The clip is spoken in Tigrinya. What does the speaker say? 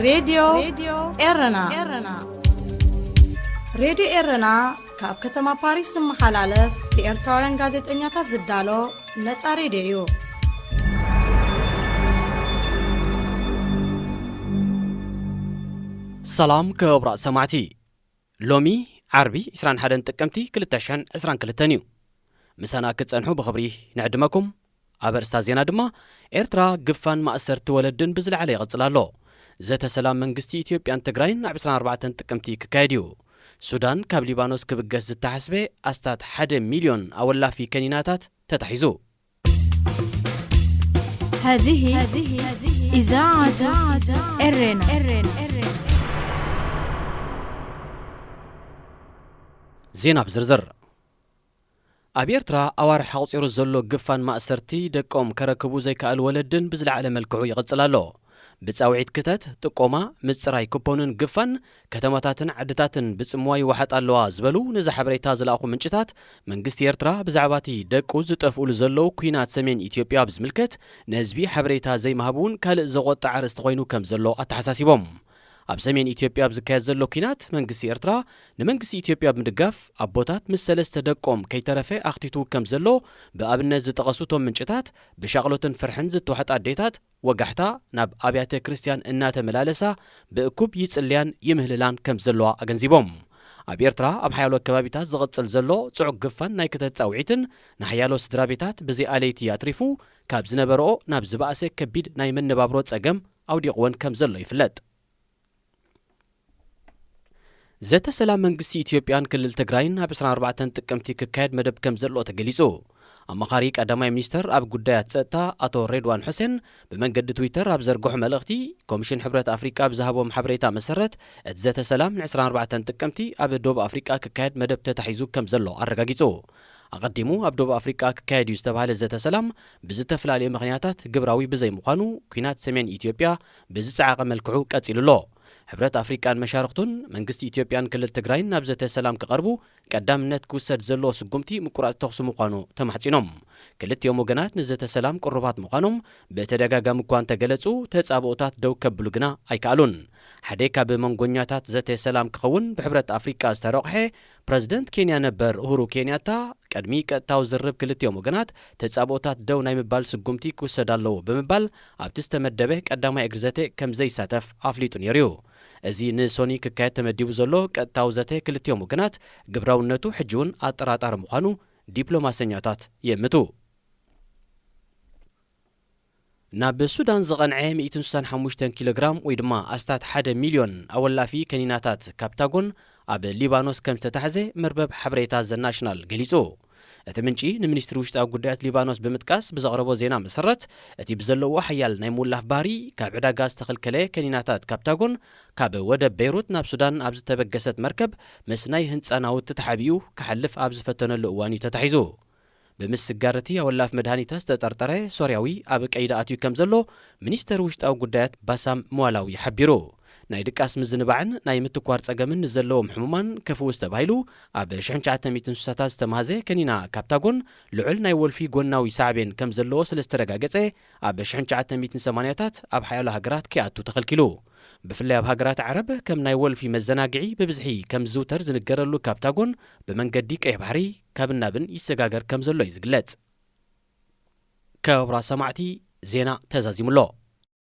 ሬድዮ ኤረና። ሬድዮ ኤረና ካብ ከተማ ፓሪስ ዝመሓላለፍ ብኤርትራውያን ጋዜጠኛታት ዝዳሎ ነጻ ሬድዮ እዩ። ሰላም ክቡራት ሰማዕቲ። ሎሚ ዓርቢ ዕስራን ሓደን ጥቅምቲ ክልተ ሽሕን ዕስራን ክልተን እዩ። ምሳና ክትጸንሑ ብኽብሪ ንዕድመኩም። ኣብ ኣርእስታ ዜና ድማ፣ ኤርትራ ግፋን ማእሰርቲ ወለድን ብዝለዓለ ይቕጽል ኣሎ። ዘተ ሰላም መንግስቲ ኢትዮጵያን ትግራይን ኣብ ዕስራን ኣርባዕተን ጥቅምቲ ክካየድ እዩ። ሱዳን ካብ ሊባኖስ ክብገስ ዝተሓስበ ኣስታት ሓደ ሚልዮን ኣወላፊ ከኒናታት ተታሒዙ። هذه إذاعة إرنا. ዜና ብዝርዝር። ኣብ ኤርትራ ኣዋርሕ ኣቑጺሩ ዘሎ ግፋን ማእሰርቲ ደቆም ከረክቡ ዘይከኣሉ ወለድን ብዝለዓለ መልክዑ ይቕጽል ኣሎ። ብጻውዒት ክተት፣ ጥቆማ፣ ምጽራይ ኩፖንን ግፋን ከተማታትን ዓድታትን ብጽምዋ ይወሓጣ ኣለዋ ዝበሉ ነዚ ሓበሬታ ዝለኣኹ ምንጭታት፣ መንግስቲ ኤርትራ ብዛዕባ እቲ ደቁ ዝጠፍኡሉ ዘለዉ ኲናት ሰሜን ኢትዮጵያ ብዝምልከት ንህዝቢ ሓበሬታ ዘይምሃቡ እውን ካልእ ዘቖጥዕ ኣርእስቲ ኮይኑ ከም ዘሎ ኣተሓሳሲቦም። ኣብ ሰሜን ኢትዮጵያ ኣብ ዝካየድ ዘሎ ኲናት መንግስቲ ኤርትራ ንመንግስቲ ኢትዮጵያ ብምድጋፍ ኣቦታት ምስ ሰለስተ ደቆም ከይተረፈ ኣኽቲቱ ከም ዘሎ ብኣብነት ዝጠቐሱ እቶም ምንጭታት፣ ብሻቕሎትን ፍርሕን ዝተዋሕጣ ኣዴታት ወጋሕታ ናብ ኣብያተ ክርስትያን እናተመላለሳ ብእኩብ ይጽልያን ይምህልላን ከም ዘለዋ ኣገንዚቦም። ኣብ ኤርትራ ኣብ ሓያሎ ከባቢታት ዝቕጽል ዘሎ ጽዑቕ ግፋን ናይ ክተት ጻውዒትን ንሓያሎ ስድራ ቤታት ብዘይ ኣለይቲ ኣትሪፉ ካብ ዝነበረኦ ናብ ዝበኣሰ ከቢድ ናይ መነባብሮ ጸገም ኣውዲቕወን ከም ዘሎ ይፍለጥ። ዘተ ሰላም መንግስቲ ኢትዮጵያን ክልል ትግራይን ኣብ ዕስራን ኣርባዕተን ጥቅምቲ ክካየድ መደብ ከም ዘሎ ተገሊጹ። ኣማኻሪ ቀዳማይ ሚኒስተር ኣብ ጉዳያት ጸጥታ ኣቶ ሬድዋን ሑሴን ብመንገዲ ትዊተር ኣብ ዘርግሖ መልእኽቲ፣ ኮሚሽን ሕብረት ኣፍሪቃ ብዝሃቦም ሓበሬታ መሰረት፣ እቲ ዘተ ሰላም ንዕስራን ኣርባዕተን ጥቅምቲ ኣብ ደቡብ ኣፍሪቃ ክካየድ መደብ ተታሒዙ ከም ዘሎ ኣረጋጊጹ። ኣቐዲሙ ኣብ ደቡብ ኣፍሪቃ ክካየድ እዩ ዝተባህለ ዘተ ሰላም ብዝተፈላለዩ ምኽንያታት ግብራዊ ብዘይምዃኑ፣ ኲናት ሰሜን ኢትዮጵያ ብዝጸዓቐ መልክዑ ቀጺሉ ኣሎ። ሕብረት ኣፍሪቃን መሻርኽቱን መንግስቲ ኢትዮጵያን ክልል ትግራይን ናብ ዘተ ሰላም ክቐርቡ ቀዳምነት ክውሰድ ዘለዎ ስጉምቲ ምቁራጽ ተኹሲ ምዃኑ ተማሕጺኖም። ክልቲኦም ወገናት ንዘተ ሰላም ቅሩባት ምዃኖም ብተደጋጋሚ እኳ እንተገለጹ፣ ተጻብኦታት ደው ከብሉ ግና ኣይከኣሉን። ሓደ ካብ መንጎኛታት ዘተ ሰላም ክኸውን ብሕብረት ኣፍሪቃ ዝተረቑሐ ፕረዚደንት ኬንያ ነበር ኡሁሩ ኬንያታ፣ ቅድሚ ቀጥታዊ ዝርርብ ክልቲኦም ወገናት ተጻብኦታት ደው ናይ ምባል ስጉምቲ ክውሰድ ኣለዎ ብምባል ኣብቲ ዝተመደበ ቀዳማይ እግሪ ዘተ ከም ዘይሳተፍ ኣፍሊጡ ነይሩ እዩ። እዚ ንሶኒ ክካየድ ተመዲቡ ዘሎ ቀጥታዊ ዘተ ክልቲኦም ወገናት ግብራውነቱ ሕጂ እውን ኣጠራጣሪ ምዃኑ ዲፕሎማሰኛታት ይእምቱ። ናብ ሱዳን ዝቐንዐ ሚእትን ስሳን ሓሙሽተን ኪሎ ግራም ወይ ድማ ኣስታት ሓደ ሚልዮን ኣወላፊ ከኒናታት ካፕታጎን ኣብ ሊባኖስ ከም ዝተታሕዘ መርበብ ሓበሬታ ዘ ናሽናል ገሊጹ። እቲ ምንጪ ንሚኒስትሪ ውሽጣዊ ጉዳያት ሊባኖስ ብምጥቃስ ብዘቕረቦ ዜና መሰረት፣ እቲ ብዘለዎ ሓያል ናይ ምውላፍ ባህሪ ካብ ዕዳጋ ዝተኸልከለ ከኒናታት ካፕታጎን ካብ ወደብ ቤይሩት ናብ ሱዳን ኣብ ዝተበገሰት መርከብ ምስ ናይ ህንጻ ናውቲ ተሓቢኡ ክሓልፍ ኣብ ዝፈተነሉ እዋን እዩ ተታሒዙ። ብምስጋር እቲ ኣወላፍ መድሃኒታት ዝተጠርጠረ ሶርያዊ ኣብ ቀይዲ ኣትዩ ከም ዘሎ ሚኒስተር ውሽጣዊ ጉዳያት ባሳም መዋላዊ ሓቢሩ። ናይ ድቃስ ምዝንባዕን ናይ ምትኳር ጸገምን ንዘለዎም ሕሙማን ክፍውስ ተባሂሉ ኣብ ሽሕን ትሽዓተ ሚእትን ስሳታት ዝተማህዘ ከኒና ካፕታጎን ልዑል ናይ ወልፊ ጎናዊ ሳዕቤን ከም ዘለዎ ስለ ዝተረጋገጸ ኣብ ሽሕን ትሽዓተ ሚእትን ሰማንያታት ኣብ ሓያሎ ሃገራት ከይኣቱ ተኸልኪሉ። ብፍላይ ኣብ ሃገራት ዓረብ ከም ናይ ወልፊ መዘናግዒ ብብዝሒ ከም ዝዝውተር ዝንገረሉ ካፕታጎን ብመንገዲ ቀይሕ ባሕሪ ካብ ናብን ይሰጋገር ከም ዘሎ እዩ ዝግለጽ። ክቡራት ሰማዕቲ፣ ዜና ተዛዚሙ ኣሎ።